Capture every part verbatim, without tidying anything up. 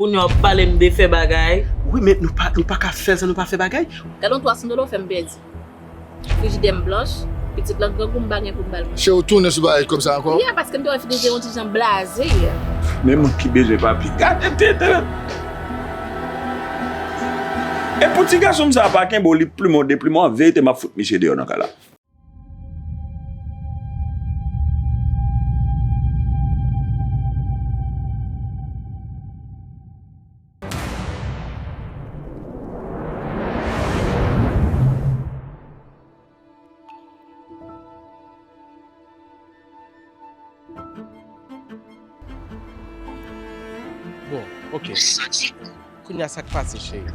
Kounye a w ap pale m de fè bagay. Wi, men nou pa, nou pa ka fè l san nou pa fè bagay. Gade yon twa san dola w fè m pèdi. Frijidè m blanch, pitit lan grangou m pa gen pou m ba l manje. Cheri, w tounen sou bagay kòb sa ankò? Yeah, paske m te wè fi de yon ti jan blaze yè. Men moun ki bezwen papi. Gade tete. E pou ti gason m sa pa kenbe w, li plimen w, deplimen w, an verite m ap fout misye deyò nan kay la. Bon, ok. Kounye a sa k pase, cheri?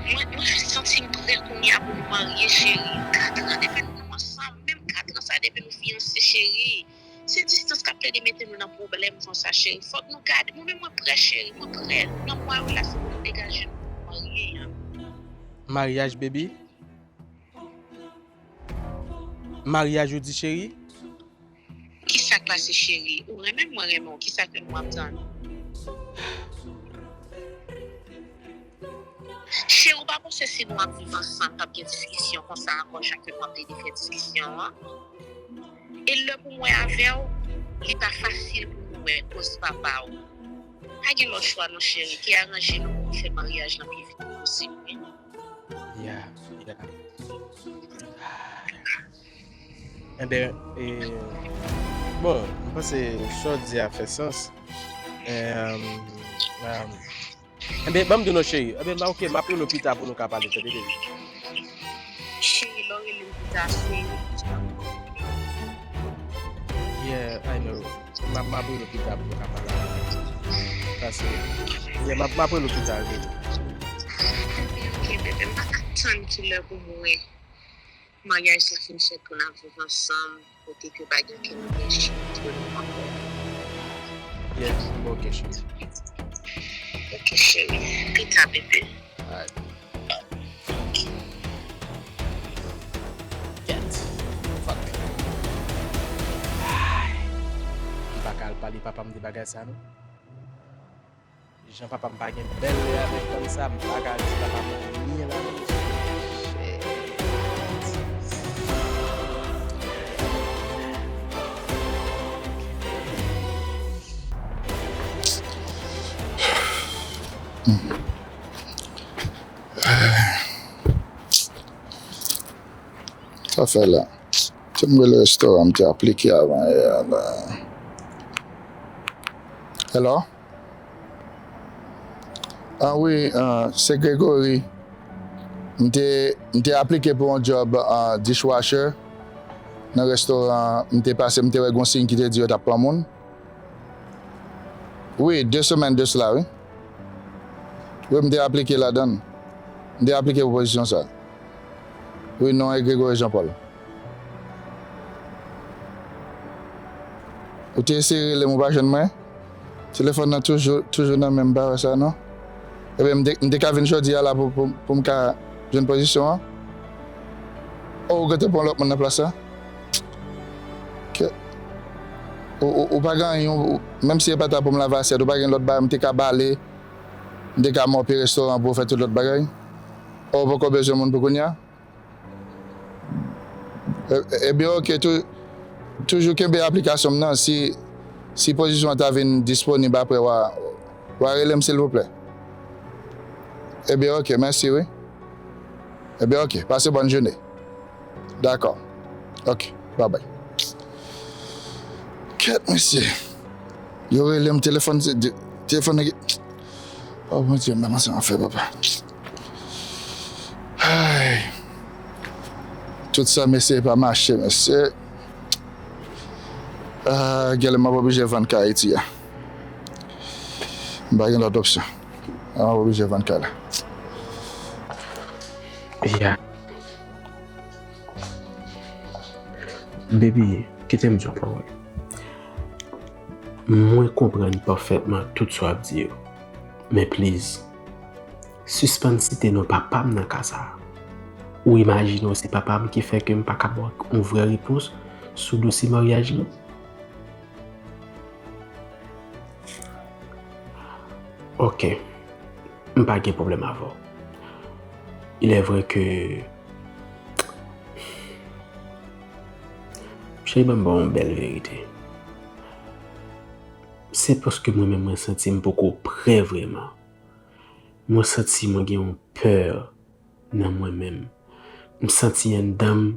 Mwen, mwen jis santi m prè kounye a pou nou marye, cheri. Katran depi nou ansanm, menm katran sa depi nou fiyanse, cheri. Se distans k ap plede mete nou nan pwoblèm konsa, cheri. Fòk nou gade. Mwen menm, mwen prè, cheri. Mwen prè. Nan mwa yo la, se pou nou degaje nou pou nou marye an. Maryaj, baby? Maryaj, ou di, cheri? Kisa k pase, cheri? Ou renmen m, mwen renmen w. Kisa ke nou ap tann? Cheri, ou pa panse si nou ap viv ansanm, p ap gen diskisyon konsa ankò, jan ke nou ap plede fè diskisyon an? E lè pou m wè avè w, li pa fasil pou m wè koz papa w. Pa gen lòt chwa non, cheri, ki aranje nou pou nou fè maryaj lan pi vit posib wi. Ya, ya. Enben, e, bon, m panse sa w di a fè sans. Enben, ban m di w non, cheri. Enben, ok, m ap rele w pita pou nou ka pale, tande, baby. Cheri, lè w rele m pita, se. Yeah, I know. M ap, m ap rele w pita pou nou ka pale. Pase, yeah, m ap, m ap rele w pita, baby. Ok, bebe, m pa ka tann kilè pou m wè maryaj sa fin fèt pou n ap viv ansanm, kote ke pa gen okenn lyen antre nou ankò. Yeah, m ok, cheri. Ok, cheri. Pita, bebe. Alright. Kèt. Fuck. Ay. M pa ka al pale papa m de bagay sa, non. Jan papa m pa gen bèl lè avèk fanm sa, m pa ka di papa m anyen la non. Shit. Sa fè la. Te m rele restoran m te aplike avan yè a la. Hello? Ah wi, ah, se Gregory. M te, m te aplike pou yon djòb, ah, dishwasher nan restoran. M te pase, m te wè gon siy ki te di yo t ap pran moun. Wi, de semèn de sila, wi. Wi, m te aplike ladan l. M te aplike pou pozisyon sa. Wi, non e Gregory Jean Paul. Ou te eseye rele m, ou pa jwenn mwen? Telefòn nan toujou, toujou nan men m, m pa wè sa non. Ebyen, m te, m te ka vin jodi a la pou, pou, pou m ka jwenn pozisyon an? Oh, ou gentan pran lòt moun nan plas la? Ke, ou, ou, ou pa gen anyen, ou, menm si e pa ta pou m lave asyèt, ou pa gen lòt bagay, m te ka bale, m te ka mope restoran pou w fè tout lòt bagay? Oh, ou poko bezwen moun pou kounye a? E, e, ebyen, ok, tou, toujou kenbe aplikasyon m nan, si, si pozisyon an ta vin disponib apre, w a, w a rele m, silvouplè. Ebyen, ok, mèsi, wi. Ebyen, ok, pase bòn jounen. Dakò. Ok, babay. Kèt, mesye. Yo rele m, telefòn, se, telefòn nan ki, Oh Bondye, m pa konn sa m ap fè, papa. Ay. Tout sa m eseye pa mache, mesye. Ah, genlè m ap oblije vann kay Ayiti a. M pa gen lòt opsyon. M ap oblije vann kay la. Ya. Baby, kite m di yon pawòl. Mwen konprann pafètman tout sa w ap di yo. Men please, sispann site non papa m nan ka sa a. Ou imajine w se papa m ki fè ke m pa ka ba w yon vrè repons sou dosye maryaj lan? Ok, m pa gen pwoblèm avè w. Il est vrai que, cheri, ban m ba w yon bèl verite. Se paske mwen menm mwen santi m poko prè vrèman. Mwen santi mwen gen yon pè nan mwen menm. M santi anndan m,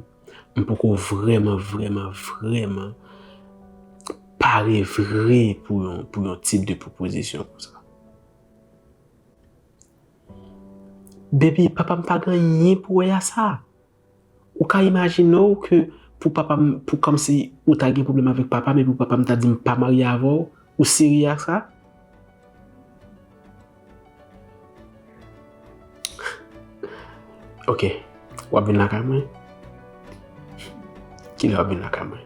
m poko vrèman, vrèman, vrèman pare vre pou yon, pou yon tip de pwopozisyon konsa. Baby, papa m pa gen anyen pou wè a sa. Ou ka imajine w ke pou papa m, pou kòmsi ou ta gen pwoblèm avèk papa m, epi pou papa m ta di m pa marye avè w, ou serye ak sa? Ok, w ap vin lakay mwen? Kilè w ap vin lakay mwen?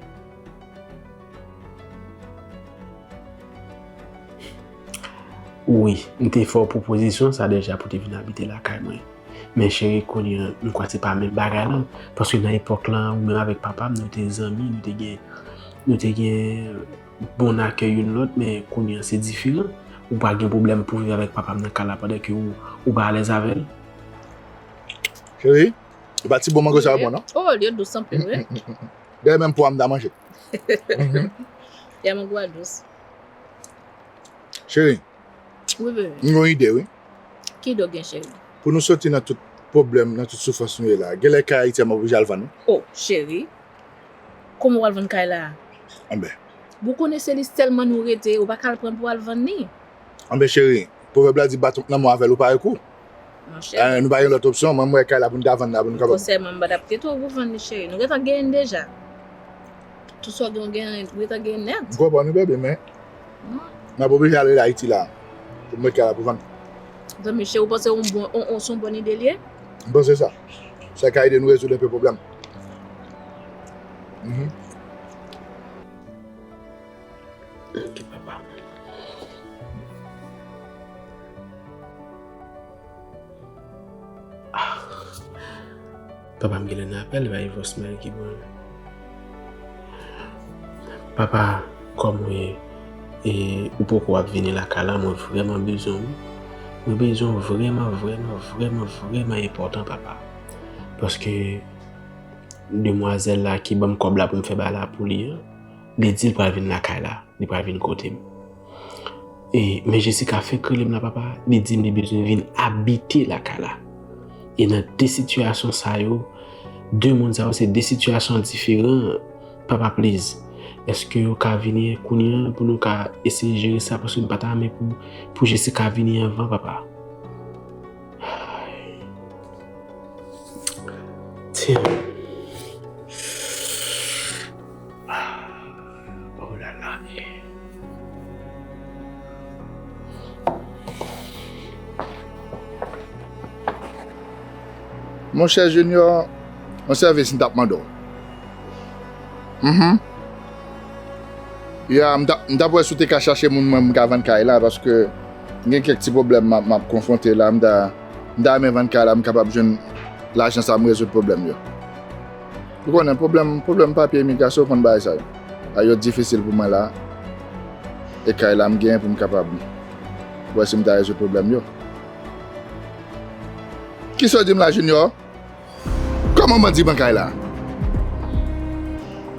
Wi, m te fè w pwopozisyon sa deja pou te vin abite lakay mwen. Men cheri, kounye a, m kwè se pa menm bagay la. Paske nan epòk lan, ou menm avèk papa m, nou te zanmi, nou te gen, nou te gen bon akèy youn lòt, men kounye a, se diferan. Ou pa gen pwoblèm pou viv avèk papa m nan kay la pandan ke ou, ou pa alèz avè l. Cheri, e pa ti bon mango sa yo bon, non? Oh, li dous anpil, wi. Dayè, menm pou a m ta manje. Mhm. Ya mango a dous. Cheri, wi, bebe. M gen yon ide, wi. Ki ide w gen, cheri? Pou nou soti nan tout pwoblèm, nan tout soufrans nou ye la, genlè kay Ayiti a m oblije al vann, wi. Oh, cheri. Kòman w al vann kay la? Anben. Ou konnen se li sèlman nou rete, ou pa ka al pran pou al vann li. Anben, cheri, pwovèb la di, baton k nan men w avè l ou pare kou. Monchè. Eh, nou pa gen lòt opsyon, mwen, m wè kay la pou n ta vann la, pou nou kapab. Konsèyman, m pa t ap kite w pou vann li, cheri. Nou gentan genyen l deja. Tout sa w gen, w genyen, ou gentan genyen nèt. M konprann wi, bebe, men m ap oblije ale Ayiti la pou m met kay la pou vann. Zanmi, cheri, ou panse yon bon, on, on, se yon bòn ide li ye? M panse sa. Sa ka ede nou rezoud enpe pwoblèm. Mhm. Ok, papa. Ah. Papa m genlè nan apèl, e pa e voicemail ki pran. Papa, kòm ou ye, e ou poko ap vini lakay la, mwen vrèman bezwen w. Mwen bezwen w vrèman, vrèman, vrèman, vrèman enpòtan, papa. Paske demwazèl la ki ban m kòb la pou m fè bagay la pou li an, li di l pral vin lakay la, li pral vin kote m. E, men Jessica fenk rele m la, papa, li di m li bezwen vin abite lakay la. E nan de sitiyasyon sa yo, de moun sa yo se de sitiyasyon diferan, papa, please. Èske yo ka vini kounye a pou nou ka eseye jere sa, paske m pa ta renmen pou, pou Jessica vini anvan, papa. Damn. Oh la la. Monchè Junior, yon sèvis m t ap mande w. Mhm. Ya, m t ap, m t ap wè si w te ka chache moun mwen m ka vann kay la, paske gen kèk ti pwoblèm m ap, m ap konfwonte la, m ta, m ta renmen vann kay la, m kapab jwenn lajan sa m rezoud pwoblèm yo. Ou konnen pwoblèm, pwoblèm papye imigrasyon, ou konn bagay sa yo. Bagay yo difisil pou mwen la. E kay la m genyen pou m kapab wè si m ta rezoud pwoblèm yo. Kisa w di m la, Junior? Kòman bandi pran kay la?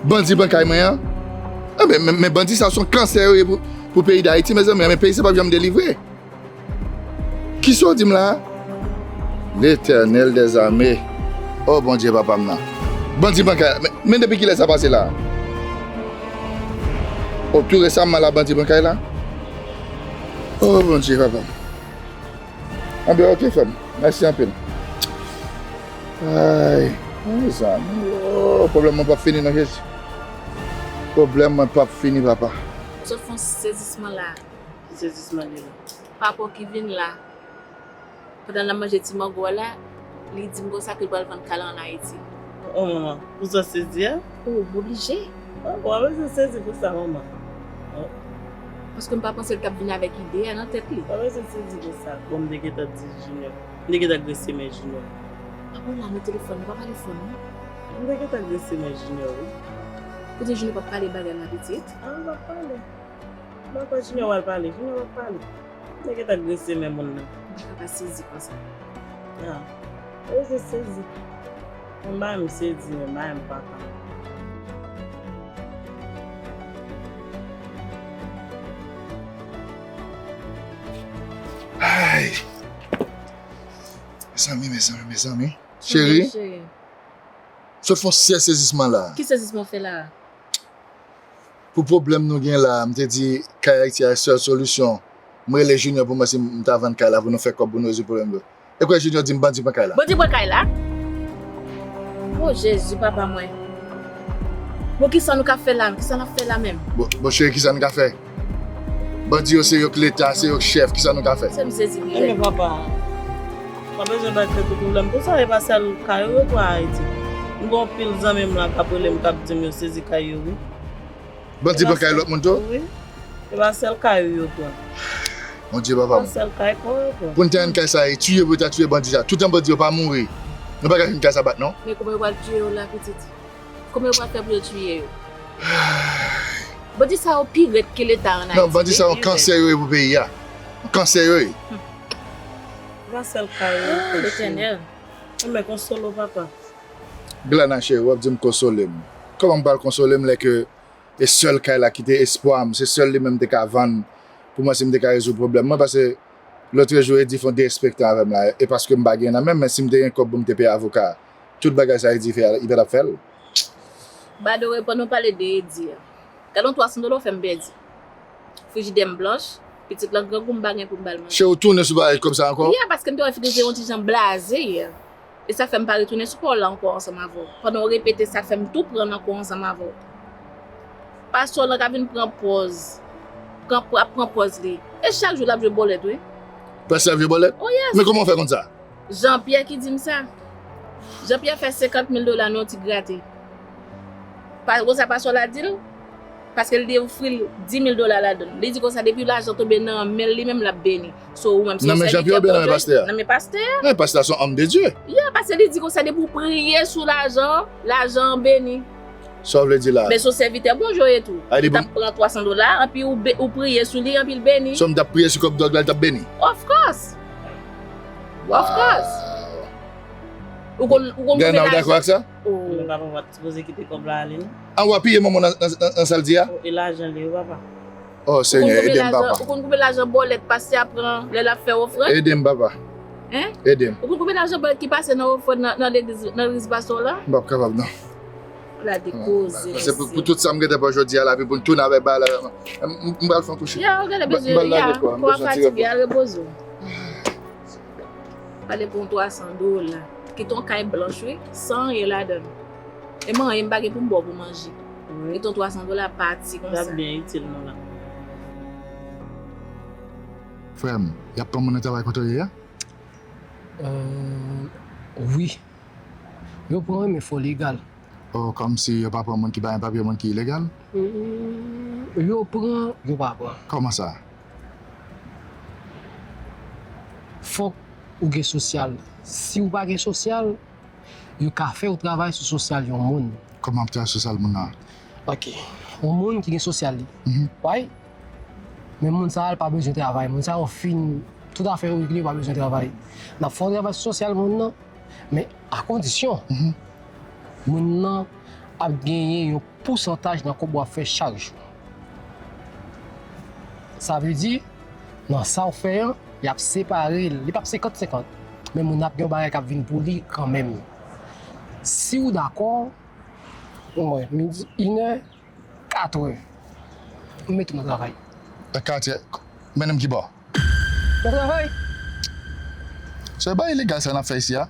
Bandi pran kay mwen an? Enben, men, men bandi sa se yon kansè yo ye pou, pou peyi Dayiti, mezanmi, men peyi sa p ap janm delivre. Kisa w di m la? Letènèl dèzame. O Bondye papa m nan. Bandi pran kay la. Men, men depi kilè sa pase la? O, tou resaman la bandi pran kay la? O Bondye papa m. Anben, ok, frè m. Mèsi anpil. Ay, mezanmi, o, pwoblèm mwen p ap fini non, Jezi. Pwoblèm mwen p ap fini, papa. M sot fè yon sezisman la. Ki sezisman li la? Papa w ki vin la, pandan n ap manje ti mango a la, li di m konsa ke l pral vann kay la ann Ayiti. O manman, pou sa w sezi a? O, m oblije. A bon, a bezwen sezi pou sa, manman. O. Paske m pa panse l t ap vin avèk ide a nan tèt li. Pa bezwen sezi pou sa. Bon, m te gentan di Junior. M te gentan grese men Junior. Papa w la nan telefòn, ou pa pale fò non. M te gentan grese men Junior, wi. Kote Junior p ap pale bagay la, pitit? A, l p ap pale. M pa kwè Junior pral pale. Junior p ap pale. Nèg yo t agrese men moun nan. M pa ka pa sezi konsa. Ah. Ou se sezi. Mwen pa menm sezi, men mwen pa ka. Ay! Mezanmi, mezanmi, mezanmi. Cheri, cheri. Sot fè yon sèl sezisman la. Ki sezisman w fè la? Pou pwoblèm nou gen la, m te di kay Ayiti a sèl solisyon. M rele Junior pou m wè si m ta vann kay la pou nou fè kòb pou nou rezoud pwoblèm yo. E kwè Junior di m bandi pran kay la. Bandi pran kay la? O Jezi, papa mwen. Bon, kisa nou ka fè la? Kisa n ap fè la menm? Bon, bon, cheri, kisa n ka fè? Bandi yo se yo k Leta, se yo k chèf, kisa nou ka fè? Se m sezi wi. Ebyen papa, pa bezwen bay tèt ou pwoblèm pou sa, e pa sèl kay yo yo pran Ayiti. M gen anpil zanmi m la k ap rele m, k ap di m yo sezi kay yo wi. Bandi pran kay lòt moun tou? Wi. E pa sèl kay yo yo pran. Bondye papa m. E pa sèl kay pa yo pran. Pou n te jwenn kay sa, e tiye pou yo ta tiye bandi sa. Toutan bandi yo pa mouri, nou pa ka jwenn kay sa bat non. Men kòman yo pral tiye yo la pitit? Kòman yo pral fè pou yo tiye yo? Bandi sa yo pi rèd ke Leta an Ayiti. Non, bandi sa yo kansè yo ye pou peyi a. Kansè yo ye. Yon sèl kay yo. Letènèl. Enben konsole w papa. Glana cheri, w ap di m konsole m. Kòman m pral konsole m lè ke e sèl kay la ki te espwa m, se sèl li menm m te ka vann pou m wè si m te ka rezoud pwoblèm mwen, paske lòtrejou Edi fè yon derespektan avè m la, e paske m pa gen nan men m, men si m te gen kòb pou m te peye avoka a, tout bagay sa Edi fè a, li pa t ap fè l. Badore, pandan w pale de Edi a, gade yon twa san dola w fè m pèdi. Frijidè m blanch, pitit lan grangou m pa gen pou m ba l manje. Cheri, w tounen sou bagay kòb sa ankò? Yeah, paske m te wè Fritz te yon ti jan blaze yè. E sa fè m pa retounen sou pa w la ankò ansanm avè w. Pandan w repete sa fè m tou pran nan kò ansanm avè w. Pastè w lan ka vin pran pòz. Pran, ap pran pòz li. E chak jou l ap jwe bòlèt wi. Pastè ap jwe bòlèt? Oh yes. Men kòman w fè konn sa? Jean Pierre ki di m sa. Jean Pierre fè senkant mil dola nan yon ti grate. Pa, konsa pastè w la di l, paske l te ofri l di mil dola ladan l. Li di konsa depi lajan tonbe nan men l, li menm l ap beni. So ou menm si w sèvitè Bondye, nan men pastè a. Nan men pastè a. Men pastè a se yon homme de Dieu. Yeah, paske li di konsa depi w priye sou lajan, lajan an beni. Sa w vle di la? Men se yon sèvitè Bondye w ye tou. Ou t ap pran twa san dola, anpi ou be-, ou priye sou li, anpi l beni. So m t ap priye sou kòb dwòg la, li t ap beni? Of course. Of course. Ou konn, ou konn konbyen lajan? Gana, ou dakò ak sa? Oh. Men papa pa t sipoze kite kòb la ale non. An w ap piye manman w nan, nan, nan, nan sa l di a? Oh, e lajan li wi papa. Oh Senyè, ede m papa. Ou konn konbyen lajan bòlèt pastè a pran lè l ap fè ofrann? Ede m papa. Hein? Ede m. Ou konn konbyen lajan bòlèt ki pase nan ofrann nan, nan legliz, nan legliz pastè w la? M p ap kapab non. Gade koze mesye. Se pou, pou tout sa m gentan pran jodi a la, epi pou n tounen avèk bagay la. M, m, m pral fè yon kouche. Ya, ou genlè bezwen, ya, kò a fatige, al repoze w. Pale pou yon twa san dola. Kite yon kay blanch wi, san anyen ladan l. E m anyen m pa gen pou m ba w pou manje. Wi. Kite yon twa san dola pati konsa. L ap byen itil nou la. Frè m, y ap pran moun nan travay kote w ye a? Euh, wi. Yo pran wi, men fò legal. Oh, kòmsi yo pa pran moun ki pa gen papye, moun ki ilegal? Mm, yo pran, yo pa pran. Kòman sa? Fòk ou gen sosyal. Si w pa gen sosyal, yo ka fè w travay sou sosyal yon moun. Kòman ap travay sosyal moun nan? Ok. Yon moun ki gen sosyal li. Mhm. Why? Men moun sa a, l pa bezwen travay. Moun sa yo fin, tout afè yo regle, yo pa bezwen travay. N ap fè yon travay sou sosyal moun nan. Men a kondisyon, mhm, moun nan ap genyen yon pousantaj nan kòb w ap fè chak jou. Sa vle di, nan sa w fè an, y ap separe l. Li p ap senkant senkant. Men moun nan ap gen yon bagay k ap vin pou li kanmenm. Si w dakò, mwen, midi, inè, katrè, m mete w nan travay. Nan katrè, mennen m ki bò? Nan travay. Se bagay ilegal sa n ap fè isi a?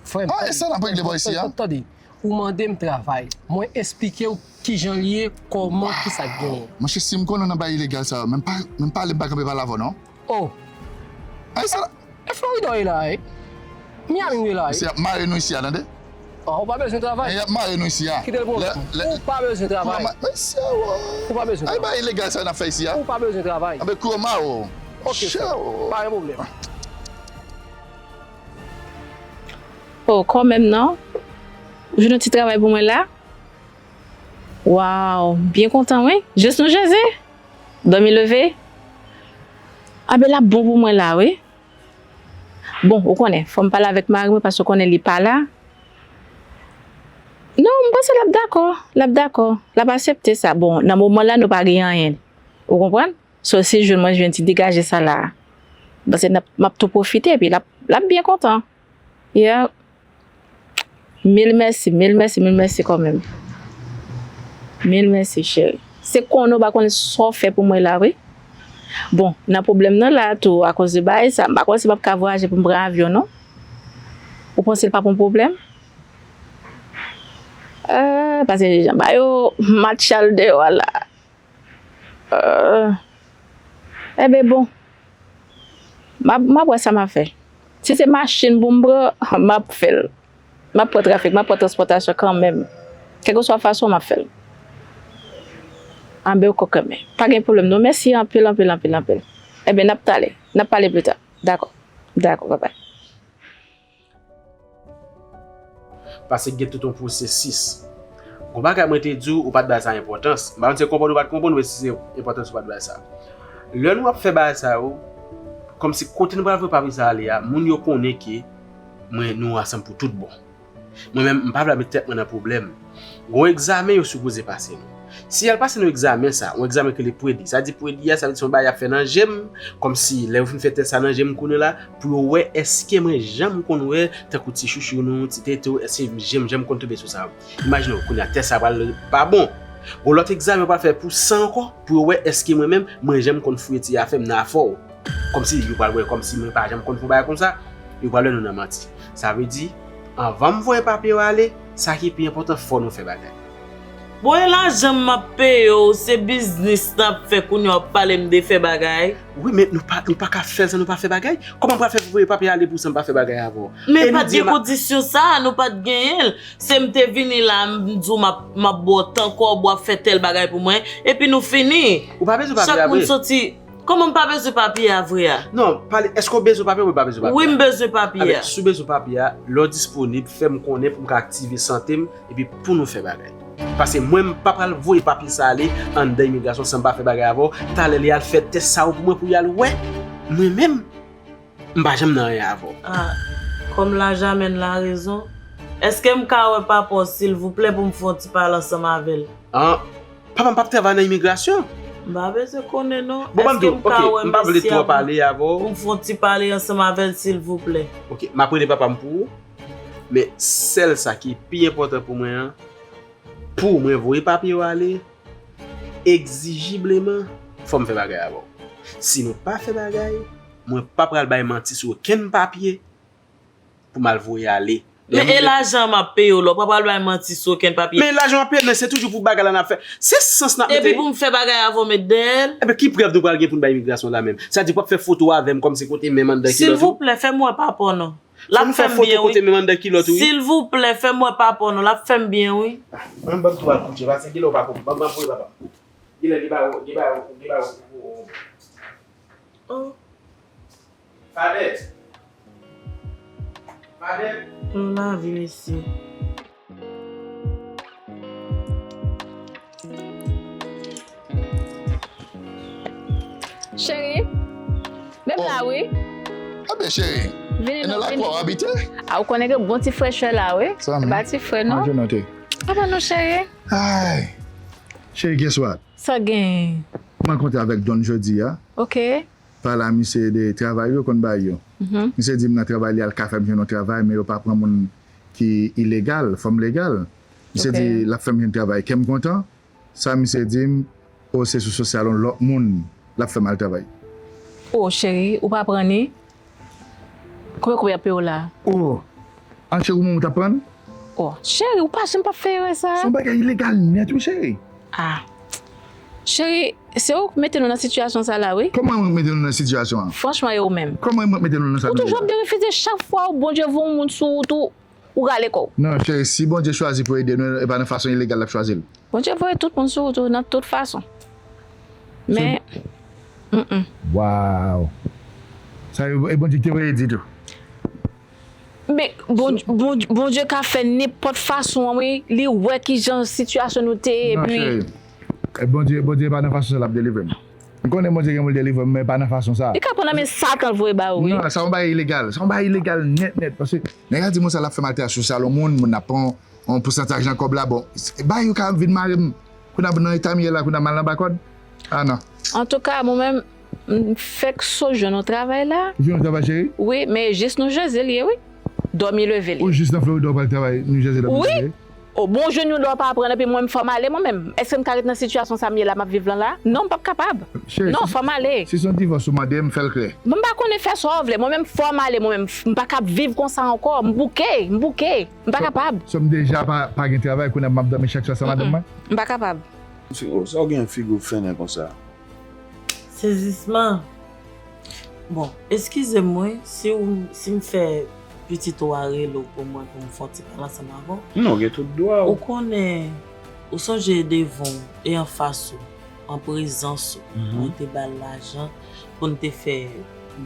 Frè m, ah, e sa n ap regle bò isi a? Tande, ou mande m travay. Mwen esplike w kijan l ye, kòman, kisa k genyen. Monchè, si m konnen w nan bagay ilegal sa yo, menm pa, menm pale m pa kanpe pale avè w non. Oh. Ay, sa. E Florida w ye la, wi. Miami w ye la, wi. Mesye ap mare nou isi a, tande? Ah, ou pa bezwen travay. Men y ap mare nou isi a. Kite l pou ou. Ou pa bezwen travay. Mesye, wo. Ou pa bezwen travay. Ay, bagay ilegal sa n ap fè isi a. Ou pa bezwen travay. Anben, kou yo mare w. Ok, frè. Pa gen pwoblèm. Oh, kanmenm non. Ou jwenn yon ti travay pou mwen la? Waw, byen kontan, wi. Jis nou Jezi. Dòmi leve. Anben, l ap bon pou mwen la, wi. Bon, ou konnen, fò m pale avèk mari mwen, paske ou konnen li pa la. Non, m panse l ap dakò, l ap dakò, l ap aksepte sa. Bon, nan moman la, nou pa gen anyen. Ou konprann? So, si l jwenn mwen, jwenn ti degaje sa la, m panse n ap, m ap tou pwofite, epi l ap, l ap byen kontan. Yeah. Mil mèsi, mil mèsi, mil mèsi kanmenm. Mil mèsi, cheri. Se konnen w pa konn sa w fè pou mwen la, wi. Bon, nan pwoblèm nan la tou, akoz de bagay sa, m pa kwè si m ap ka vwayaje pou m pran avyon, non. Ou panse l p ap yon pwoblèm? Eh, paske jan ba yo matchal deyò a la. Eh, enben bon. M ap, m ap wè sa m ap fè. Si se machin pou m pran, m ap fè l. M ap pran trafik, m ap pran transpòtasyon kanmenm. Kèlkeswa fason, m ap fè l. Anben, ou konprann. Pa gen pwoblèm, non. Mèsi anpil, anpil, anpil, anpil. Enben, n ap talè. N ap pale pita. Dakò. Dakò, babay. Paske gen tout yon pwosesis. Gon bagay mwen te di w, ou pa t bay sa enpòtans. M pa konn si w konprann ou pa t konprann, men si se enpòtans ou pa t bay sa. Lè nou ap fè bagay sa yo, kòmsi kote nou pral voye papye sa ale a, moun yo konnen ke mwen, nou ansanm pou tout bon. Mwen menm, m pa vle met tèt mwen nan pwoblèm. Gon egzamen yo sipoze pase nou. Si y al pase nou egzamen sa, yon egzamen ki rele predi. Sa di predi a, sa vle di se yon bagay y ap fè nan je m, kòmsi lè yo fin fè tès sa nan je m kounye la, pou yo wè èske mwen jan m konn wè, tankou ti chouchou nou, ti tete w, èske je m, jan m konn tonbe sou sa. Imajine w, kounye a tès sa pral pa bon. Gon lòt egzamen yo pral fè pou san ankò, pou yo wè èske mwen menm, mwen jan m konn fouye ti afè m nan afè w. Kòmsi yo pral wè, kòmsi mwen pa janm konn fè yon bagay konsa, yo pral wè nou nan manti. Sa vle di, anvan m voye papye yo ale, sa ki pi enpòtan, fò nou fè bagay. Bon, e lajan m ap peye w, se biznis n ap fè, kounye a w ap pale m de fè bagay? Wi, men nou pa, nou pa ka fè l san nou pa fè bagay. Kòman m pral fè pou voye papye ale pou san m pa fè bagay avè w? Men pa t gen kondisyon sa a, nou pa t genyen l. Se m te vini la, m di w m ap, m ap ba w tan kòb, w ap fè tèl bagay pou mwen, epi nou fini. Ou pa bezwen papye a vre. Chak moun soti. Kòman m pa bezwen papye a vre a? Non, pale, èske w bezwen papye a oubyen w pa bezwen papye a? Wi, m bezwen papye a. Anben, si w bezwen papye a, lè w disponib, fè m konnen pou m ka aktive sante m, epi pou nou fè bagay. Paske mwen, m pa pral voye papye sa ale anndan imigrasyon san m pa fè bagay avè w. Talè li al fè tès sa yo pou mwen pou y al wè. Mwen menm, m pa janm nan anyen avè w. Ah, comme la jamène la raison. Èske m ka wè papa w, silvouplè, pou m fè yon ti pale ansanm avè l? Ah, papa m p ap travay nan imigrasyon. M pa bezwen konnen, non. Bon, ban m di w, ok, m pa vle twò pale avè w. Pou m fè yon ti pale ansanm avè l, silvouplè? Ok, m ap rele papa m pou ou. Men sèl sa ki pi enpòtan pou mwen an, pou mwen voye papye yo ale, egzijibleman, fò m fè bagay avè w. Si nou pa fè bagay, mwen pa pral bay manti sou okenn papye pou m al voye ale. Men e lajan m ap peye w la, w pa pral bay manti sou okenn papye. Men lajan w ap peye, men se toujou pou bagay la n ap fè. Se sans n ap mete. Epi pou m fè bagay avè w, met dèyè l. Enben, ki prèv nou pral gen pou n bay imigrasyon la menm? Sa di w p ap fè foto avè m kòmsi kote menm anndan kilòt ou? Silvouplè, fè m wè papa w non. L ap fè m byen, wi. Fò nou fè foto kote menm anndan kilòt ou, wi. Silvouplè, fè m wè papa w non. L ap fè m byen, wi. Ah, ban m, ban m tou al koute, paske genlè w pa konprann. Ban m, ban m voye papa m. Genlè li ba ou, li ba ou, li ba ou. Oh. Fadè. Fadè. Pou lavi, mesye. Cheri, men m la wi. Enben cheri, vini e nan non, lakwa vini. W abite? A, ou konnen gen bon ti frechè la wi. Sa m. E pa ti frè non. Manje non te. Kòman nou cheri? Ay. Cheri, guess what? Sa gen? M rankontre avèk Don jodi a. Ok. Pale a misye de travay yo konn bay yo. Mhm. Misye di m nan travay li al ka fè m jwenn yon travay, men yo pa pran moun ki ilegal, fanm legal. Misye di l ap fè m jwenn travay. Kè m kontan. Sa misye di m, o, se sou sosyal yon lòt moun l ap fè m al travay. O, cheri, ou pa pran ni? Konbyen, konbyen y ap peye w la? O, an cheri, ou menm ou t ap pran? O, cheri, ou pa janm p ap fè erè sa. Se yon bagay ilegal nèt wi, cheri. A. Cheri, se ou k mete nou nan sitiyasyon sa la, wi. Kòman ou mete nou nan sitiyasyon an? Franchman, e ou menm. Kòman mwen mete nou nan sa nou ye la? Ou toujou ap derefize, chak fwa Bondye voye yon moun sou wout ou, ou rale kò w. Non, cheri, si Bondye chwazi pou ede nou, e pa nan fason ilegal l ap chwazi l. Bondye voye tout moun sou wout ou nan tout fason. Men, mm, mm. Wow. Sa yo, e Bondye ki te voye di tou. Men, Bon-, Bon-, Bondye ka fè nenpòt fason an, wi. Li wè kijan sitiyasyon nou te ye, epi. Non, cheri. E Bondye, Bondye pa nan fason sa l ap delivre m. M konnen Bondye gen pou l delivre m, men pa nan fason sa. Li ka pran nan men Satan l voye ba ou, wi. Non, sa yon bagay ilegal. Sa yon bagay ilegal nèt, nèt. Paske nèg la di moun sa l ap fè m al travay sou salon moun, moun ap pran yon pousantaj nan kòb la. Bon, bagay yo ka vin mare m. Kounye a nan eta m ye la, kounye a m al anba kòd. Ah non. Antouka, mwen menm, m fèk sot jwenn yon travay la. Ou jwenn yon travay, cheri? Wi, men jis New Jersey l ye, wi. Dòmi leve l ye. Ou jis nan Florida, ou pral travay New Jersey, dòmi leve l ye? Wi. O, bon, jwenn yon lè w pa pran, epi mwen, m fò m ale, mwen menm. Èske m ka ret nan sitiyasyon sa m ye la, m ap viv lan la? Non, m p ap kapab. Cheri, non, fò m ale. Si se yon divòs ou mande, m fè l klè. Bon, m pa konnen, fè sa w vle. Mwen menm, fò m ale, mwen menm. M pa kab viv konsa ankò. M bouke, m bouke. M pa kapab. So, m deja pa, pa gen travay, kounye a m ap dòmi chak swa san madanm mwen? M pa kapab. Fi-, oh, sa w gen figi w fennen konsa? Sezisman. Bon, eskize m wi, si w, si m fè pitit ou a rele w pou mwen, pou m fè yon ti pale ansanm avè w. Non, w gen tout dwa w. Ou konnen, ou sonje devan w e anfas ou, an prezans ou, mwen te ba l lajan pou n te fè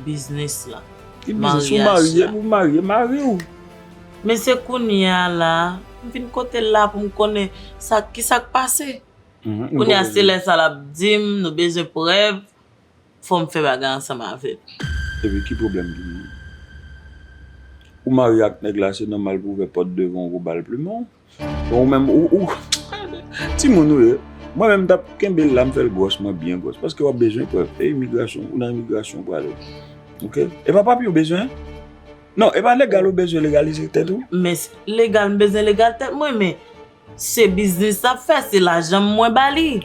biznis la, maryaj la. Ki biznis? Ou marye, ou marye, mari w. Men se kounye a la, m vin kote l la pou m konnen sa, kisa k pase. Kounye a, se lè sa l ap di m, nou bezwen prèv, fò m fè bagay ansanm avè l. Epi ki pwoblèm ki genyen? Ou marye ak nèg la, se nòmal pou w ouvè pòt devan w pou w ba l plimen w. Bon, ou menm, ou, ou, timoun ou ye. Mwen menm, m t ap kenbe l la, m fè l gwòs mwen, byen gwòs. Paske w ap bezwen prèv. E imigrasyon, ou nan imigrasyon w prale. Oke? E pa papye w bezwen? Non, e pa legal ou bezwen legalize tèt ou? Men s-, legal, m bezwen legal tèt mwen, men se biznis l ap fè, se lajan m mwen ba li.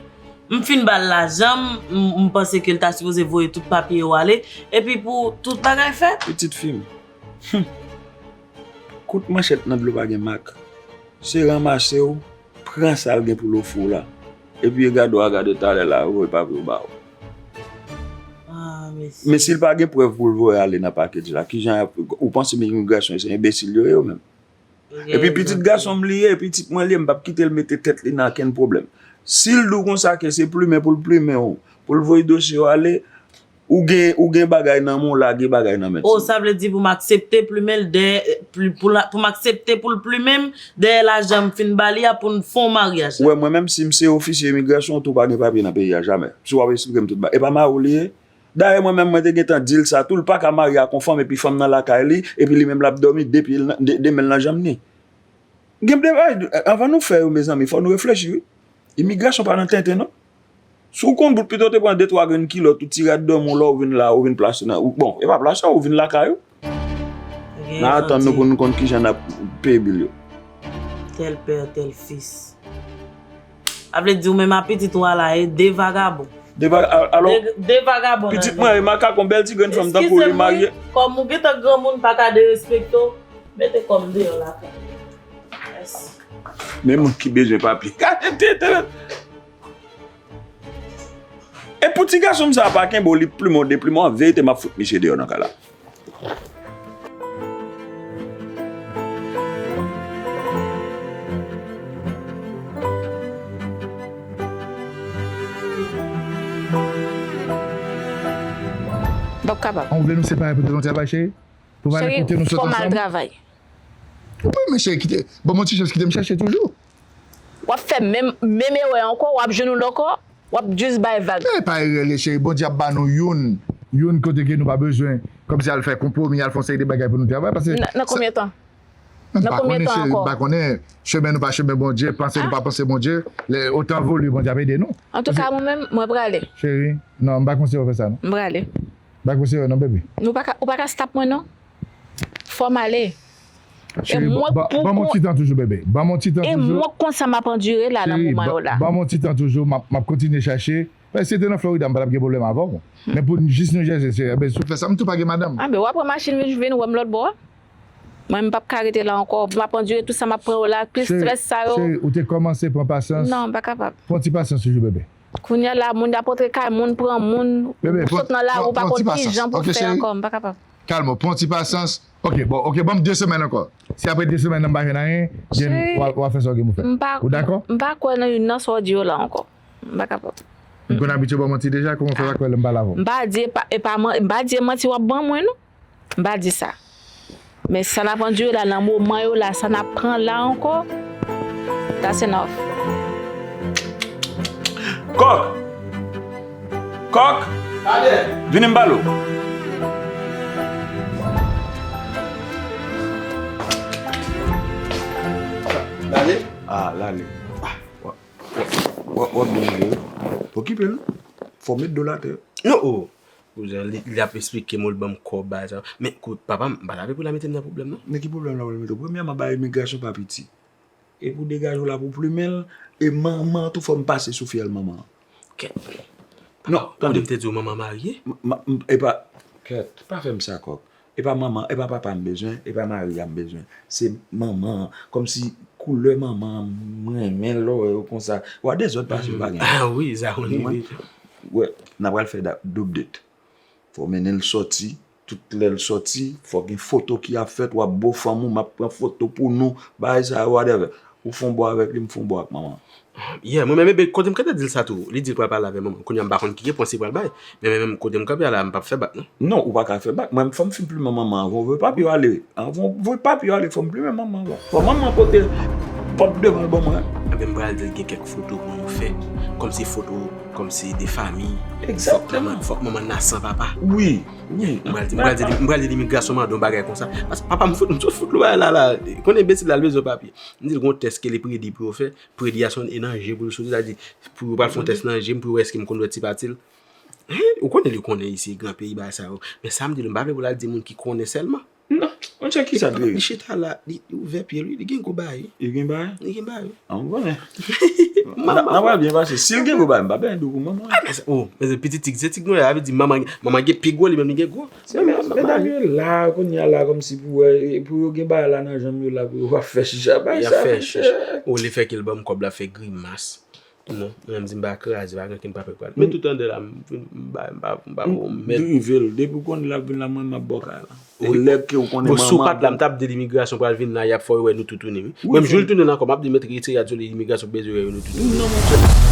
M fin ba l lajan m, m, m panse ke l ta sipoze voye tout papye yo ale, epi pou tout bagay fèt. Pitit fi m, hmm, kout manchèt nan dlo pa gen mak. Se ranmase w, pran sa l gen pou l ofri w la. Epi e gade w a gade talè la, voye papye w ba w. Ah, mesye. Men si l pa gen prèv pou l voye ale nan package la, kijan y ap, ou panse imigrasyon se enbesil yo ye yo menm? Epi pitit gason m li ye, pitit mwen li ye, m p ap kite l mete tèt li nan okenn pwoblèm. Si l di w konsa ke se plimen pou l plimen w, pou l voye dosye w ale, ou gen, ou gen bagay nan men w, lage bagay nan men w. Oh, sa vle di pou m aksepte plimen l dèyè, pou, pou la, pou m aksepte pou l plimen m dèyè lajan m fin ba li a pou n fè yon maryaj la. Ou wè, mwen menm, si m se ofisye imigrasyon, tou pa gen papye nan peyi a, jamè. Si w ap esplike m tout bagay. E pa mari w li ye? Dayè, mwen menm, mwen te gentan di l sa tou, l pa ka marye ak yon fanm epi fanm nan lakay li, epi li menm l ap dòmi de pye l nan, de, de men l nan janm li. Gen de bagay, anvan nou fè yo, mezanmi, fò nou reflechi, wi. Imigrasyon pa nan tenten, non. Si w konn bout, pito w te pran de twa grenn kilòt, ou ti rad dòmi w la, ou vin la, ou vin plase nan, ou, bon, e pa plase, ou vin lakay ou. N a atann nou pou nou konn kijan n ap peye bil yo. Tel père, tel fils. A vle di ou menm a pitit ou a la, e de vagabon. De va-, a-, alò, de, de vagabon pitit mwen, e makak, yon bèl ti grenn fanm tankou w, li marye. Eskize m, wi, kòm ou gentan granmoun, pa ka derespekte w, mete kò m deyò lakay. Mèsi. Men moun ki bezwen papye. Gade tete. E pou ti gason m sa a pa kenbe w, li plimen w, deplimen w, an verite, m ap fout misye deyò nan kay la. M p ap kapab. An, ou vle nou separe poutèt yon travay, cheri? Pou m ale kote nou sot ansanm? Cheri, fò m al travay. Wi, men cheri, kite, ban m yon ti chans, kite m chèche toujou. W ap fè menm, menm erè ankò, w ap jwenn youn ankò, w ap jis bay vag. E pa erè l ye, cheri. Bondye ap ba nou youn, youn kote ke nou pa bezwen kòmsi al fè konpwomi, al fè yon seri de bagay pou nou travay. Paske nan, nan konbyen tan? Nan konbyen tan ankò? M pa konnen, cheri, m pa konnen. Chemen nou pa chemen Bondye, panse nou pa panse Bondye. Lè, otan vole, Bondye ap ede nou. Antouka, mwen menm, mwen prale. Cheri, non, m pa konseye w fè sa, non. M prale. M pa konseye w, non, bebe. Nou pa ka, ou pa ka stop mwen, non. Fò m ale. Cheri, ban m yon ti tan toujou, bebe. Ban m yon ti tan toujou. E mwen konsa m ap andire la nan moman yo la. Ban m yon ti tan toujou, m ap, m ap kontinye chache. Men si te nan Florida, m pa t ap gen pwoblèm avè w. Men pou jis New Jersey, cheri, enben, si w fè sa, m tou pa gen madanm. Anben, w ap pran machin vin, vin wè m lòt bò a. Mwen, m p ap ka rete la ankò. M ap andire tout sa m ap pran yo la, plis strès sa yo. Cheri, ou te kòmanse pran pasyans. Non, m pa kapab. Pran ti pasyans toujou, bebe. Kounye a la, moun ap antre kay moun, pran moun, ou sot nan lari, ou pa konn kijan pou fè ankò, m pa kapab. Kalme w, pran ti pasyans. Ok, bon, ok, ban m de semèn ankò. Si apre de semèn nan m pa jwenn anyen, then w a, w a fè sa w gen pou fè. Ou dakò? M pa kwè nan youn nan sa w di yo la ankò. M pa kapab. M konn abitye w ban manti deja, kòman w fè pa kwè lè m pale avè w? M pa di, e pa, e pa man-, m pa di e manti w ap ban mwen, non. M pa di sa. Men sa n ap andire la, nan moman yo la, sa n ap pran la ankò, that's enough. Kòk! Kòk! Vini m pale w. Lale? Ah, lale. W ap byen jere. Okipe l. Fò w met do l atè. Non, oh. Kouzen, li, li ap esplike m, li ban m kòb, bagay sa yo. Men, kou, papa m, m pa ta vle pou l al mete m nan pwoblèm, non. Men ki pwoblèm l ap mete w? Premyèman, bagay imigrasyon pa piti. E pou degaje w la pou plimen l, e manman an tou fò m pase sou fyèl manman an. Kèt. Non, tande. Ou te di w manman marye? M, m, m, e pa, kèt, pa fè m sa, Kòk. E pa manman, e pa papa m bezwen, e pa mari a m bezwen. Se manman an. Kòmsi koulè manman an, m renmen lè w wè yo konsa. W a dezòd pase, pa gen. Ah wi, sa konn rive. Wè, n a pral fè da-, doub det. Fò w mennen l sòti, tout lè l sòti, fò gen foto ki ap fèt, w ap bo fanm ou, m ap pran foto pou nou, bagay sa yo, whatever. Ou fon bò avèk li, m fon bò ak manman. Yeah, mwen menm, ebyen, kote m ka te di l sa tou, li di l pral pale avèk manman. Kounye a, m pa konn ki repons li pral bay. Men mwen menm, kote m kanpe a la, m p ap fè bak, non. Non, ou pa ka fè bak. Mwen, fò m fin plimen manman anvan w voye papye w ale. Anvan w voye papye w ale, fò m plimen manman anvan. Fò manman pote pòt devan l ban mwen. Ebyen, m pral di l gen kèk foto pou nou fè. Kòmsi foto, kòmsi de fanmi. Egzakteman. Fòk manman, fòk manman nan san papa. Wi, wi. M pral di, m pral di, m pral di imigrasyon mande yon bagay konsa. Paske papa m fout, m sot fout lou bagay la, la. Konnen enbesil la, l bezwen papye. M di l gon tès ke li predi pou yo fè. Predi a se yon, e nan je pou l soti, sa di, pou yo pral fè yon tès nan je m, pou yo wè èske m konn wè ti pati l. Hen, ou konnen li konnen isi, gran peyi, bagay sa yo. Men sa m di l, m pa vle pou l al di moun ki konnen sèlman. Non, monchè, kisa l te ye? Li chita la, li, li ouvè pye l, wi, li gen gwo bagay, wi. Li gen bagay? Li gen bagay, wi. An, m konnen. N a, n a pral byen pase. Si l gen gwo bagay, m pa byen di w pou manman. Ah, men se, oh, men se pitit tig, se tig nou ye, sa vle di manman, manman gen pi gwo, li menm li gen gwo. Se medam yo la, kounye a la, kòmsi pou wè, pou yo gen bagay la nan janm yo la, pou yo ap fè chicha, bagay sa, fè chicha. Olye fè ke l ban m kòb la, fè grimas. Non, mwen menm di m pa kraze, pa gen ankenn papye pral. Men tout anndan la, m, m, m pa, m pa, m pa bon, m mèt. Drive l, depi w konn l ap vin la, mwen, m ap bò kay la. E lè ke w konnen manman. Bon, si w pa t la, m t ap di l imigrasyon pral vin la, y ap fè yo wè nou tou tounen, wi. Mwen, jou l tounen la ankò, m ap di l mèt retire a di l imigrasyon bezwen wè yo nou tou tounen. Non, monchè.